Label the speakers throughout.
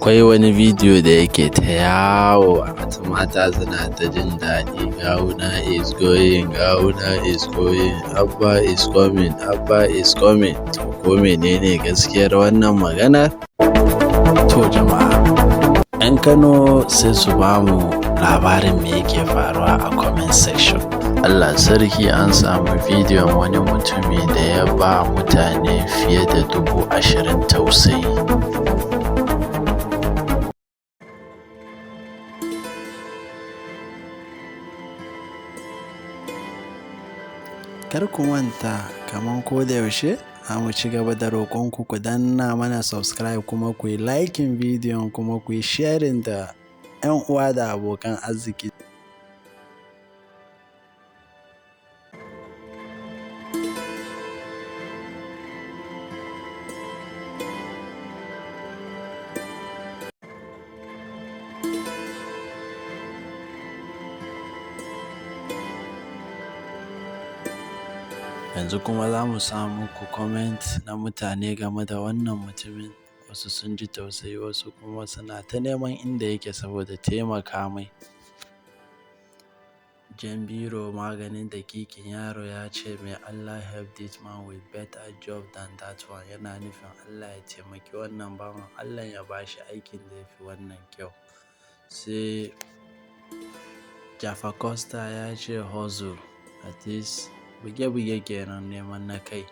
Speaker 1: Akwai wani bidiyo da yake ta yawo, a mata suna ta jin daɗi, "Gawuna is going, Gawuna is going, Abba is coming, Abba is coming." To, ko menene gaskiyar wannan maganar? To jama'a, 'yan Kano sai su ba mu labarin me yake faruwa a comment section. Allah sarki, an samu bidiyon wani mutumi da ya ba mutane fiye da 20,000 tausayi. Kar ku manta, kamar ko da yaushe, za mu ci gaba da roƙonku ku danna mana subscribe, kuma ku yi liking bidiyon, kuma ku yi sharing da 'yan uwa da abokan arziki. Yanzu kuma za mu sa muku comment na mutane game da wannan mutumin. Wasu sun ji tausayi, wasu kuma suna ta neman inda yake saboda taimaka mai. Jan biro maganin daƙiƙin yaro ya ce, "May Allah help this man with better job than that one." Yana nufin Allah ya taimaki wannan bawan Allah, ya ba shi aikin da ya fi wannan kyau. Sai Jaffa Costa ya ce, "Hustle," that is buge-buge kenan, neman na kai.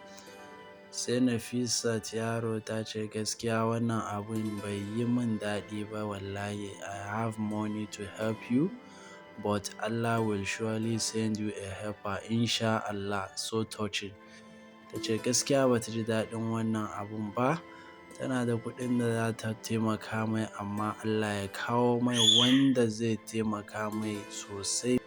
Speaker 1: Sai Nafisat Yaro ta ce, "Gaskiya wannan abun bai yi min daɗi ba wallahi. I have money to help you, but Allah will surely send you a helper, insha Allah." So touching. Ta ce gaskiya ba ta ji daɗin wannan abun ba. Tana da kuɗin da za ta taimaka mai, amma Allah ya kawo mai wanda zai taimaka mai sosai.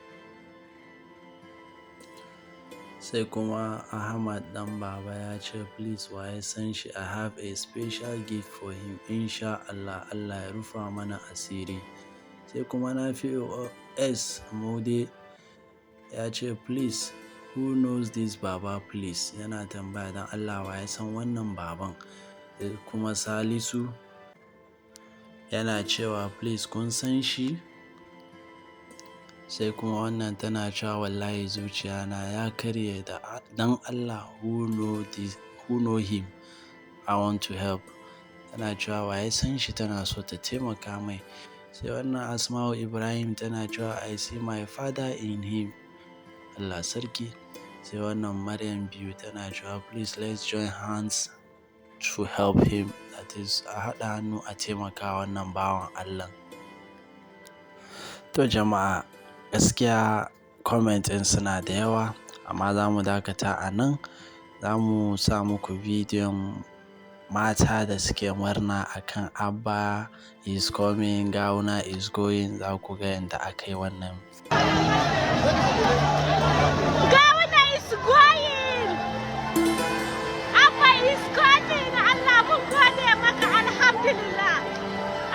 Speaker 1: Sai kuma Ahmad Ɗan Baba ya ce, "Please, wa ya san shi? I have a special gift for him, insha Allah." Allah ya rufa mana asiri. Sai kuma Nafi'u S Maude ya ce, "Please, who knows this Baba, please?" Yana tambaya don Allah wa ya san wannan baban. Sai kuma Salisu yana cewa, "Please, kun san shi?" Sai kuma wannan tana cewa, "Wallahi zuciya na ya karye da don Allah, who know this, who know him? I want to help." Tana cewa wa ya san shi, tana so ta taimaka mai. Sai wannan Asma'u Ibrahim tana cewa, "I see my father in him." Allah sarki. Sai wannan Maryam biyu tana cewa, "Please, let's join hands to help him." That is, a haɗa hannu a taimaka wannan bawan Allah. To jama'a, gaskiya comment ɗin suna da yawa, amma za mu dakata a nan. Za mu sa muku bidiyon mata da suke murna akan Abba is coming, Gawuna is going. Za ku ga yadda aka yi wannan.
Speaker 2: Gawuna is going! Abba is coming! Allah, mun gode maka, alhamdulillah.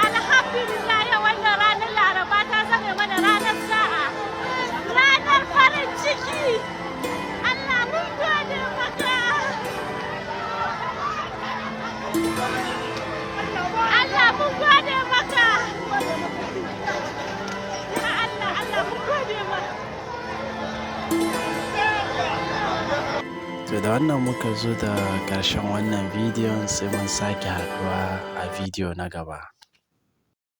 Speaker 2: Alhamdulillah, yau wannan ranar Laraba ta zame mana ranar sa'a. Ranar farin ciki. Allah, mun gode maka. Allah, mun gode maka. Ya Allah, Allah, mun gode maka.
Speaker 1: To, da wannan muka zo da ƙarshen wannan bidiyon, sai mun sake haɗuwa a bidiyo na gaba.